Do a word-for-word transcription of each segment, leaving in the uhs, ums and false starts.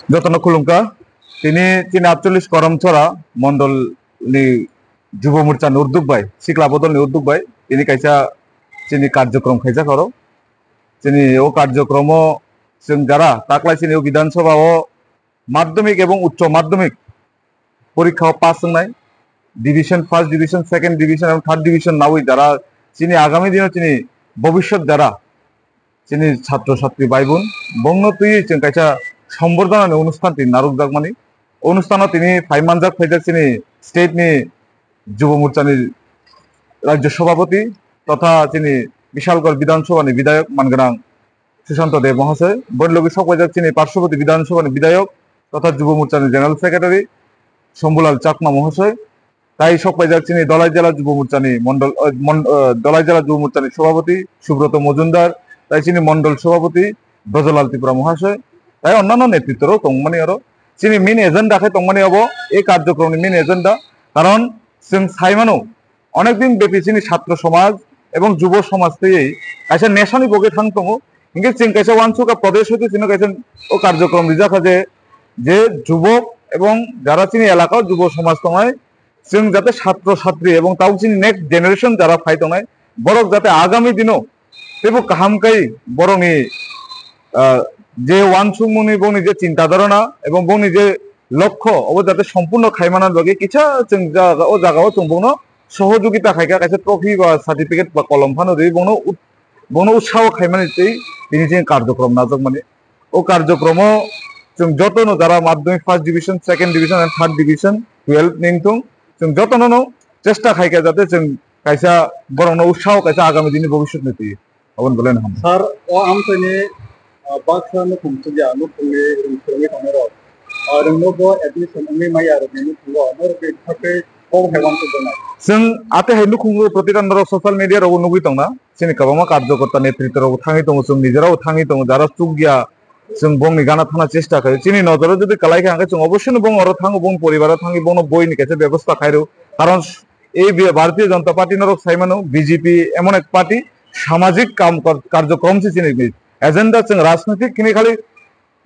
Joto no khulumkha. Tini chini আটচল্লিশ Karamchara mondol ni Jubo Morcha ni uddog bai, Sikla Bodol ni uddog bai tini kaisa chini karjokrom khaijak aro. Chini o karjokromo chwng jara taklai chini o Bidhan Sabha o madhyamik ebong uchcho madhyamik porikha o pass wngnai, division, first division, second division ebong third division nawi jara chini agami dino chini bobishyot jara chini chatro chatri bhai bon, bongno twiwi chwng kaisa sombordhana ni onusthan tini narwkjakmani. Onusthan o tini phai manjak phaijak chini state ni Jubo Morcha ni rajyo sabhapati totha chini Bishalgarh Bidhan Sabha ni bidhayok mangwnang Sushanta Deb mohasoi, boni loge sokpaijak chini Parshoboti Bidhan Sabha ni bidhayok totha Jubo Morcha ni general secretary Shambhulal Chakma mohasoi, tai sokpaijak chini Dhalai jela Jubo Morcha ni mondol, eh, mon-, eh, Dhalai jela Jubo Morcha ni sabhapati Subroto Mojumdar, tai chini mondol sabhapati Brajolal Tripura mohasoi, tai onnanno netritto rok tongmani aro. Chini main agenda khe tongmani abo, ei karjokrom ni main agenda, karon chwng saimano, onek din bepi chini chatro somaj ebong jubo somaj twi kaisa nesha ni bogwi thang tongo. Hinkhe chwng kaisa uansukha Pradesh hoite chwngno kaisa o karjokrom rijak kha je, je jubok ebong jara chini elaka o jubo somaj tongnai, chwng jate chatro chatri ebong tabuk chini next generation jara phai tongnai, borok jate agami dino teibo kaham khe borokni, ah, je uansukmungni bongni je chinta dharana ebong bongni je lokho obo jate sompurno khaimana bagwi kisa chwng jaga, o jaga o chwng bongno sohojogita khaikha, kaisa trophy ba certificate ba kolom phano riwi bongno ut-, bongno utsaho khaimani twi tini chini karjokrom najakmani. O karjokromo chwng jotono jara madhyamik first division, second division and third division, twelve ni wngthung, chwng jotono no chesta khaikha jate chwng kaisa borokno utsaho kaisa agami dini bobishyot ni twi. Aboni belai no hambai. Sir, o amchaini, ah, baksa nukhung chukya, nukhungni rwng phwrwngwi tongnairok, ah, rwngno bo admission wngwi maya rokni nukhungo, norokni bwkhaktwi kok hai uansuk tongnai. Chwng ate hai nukhungo protita norok social media rogo nugwi tongna. Chini kwbangma karjokorta netritto rok thangwi tongo, chwng nijera bo thangwi tongo, jara chukya, chwng bongni gana thana chesta khaio. Chini nojoro jodi kwlai kha, hwnkhe chwng obossoi no bong oro thango, bong poribaro thangwi bongno boini kaisa bebosta khairw. Karon ei Bharatiya Janata Party norok saimano, B J P emon ek party, samajik kam kar-, karjokrom se chini agenda, chwng rajnitik khini khali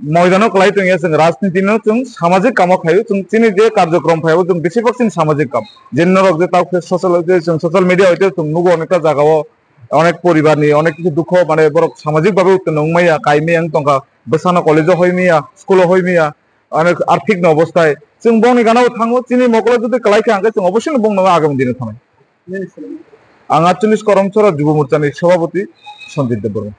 moidano kwlai tongya, chwng rajniti no chwng samajik kamo khaio, chwng chini je karjokrom phaio chwng besibak chini samajik kam. Je norok je tao khe social, je chwng social media hoite chwng nugo onekta jagao, onek poribar ni onek kisu dukho, mane borok samajik babe uttonno wngmaya, kaimaya wng tongkha, bwsano college o hoimaya, school o hoimaya, onek arthik ni obosthai. Chwng bongni gana o thango, chini mokolo jodi kwlai kha hwnkhe chwng obossoi no bongno agami dino thanai. Ang আটচল্লিশ Karamchara Jubo Morcha ni sabhapati Sanjit Debbarma.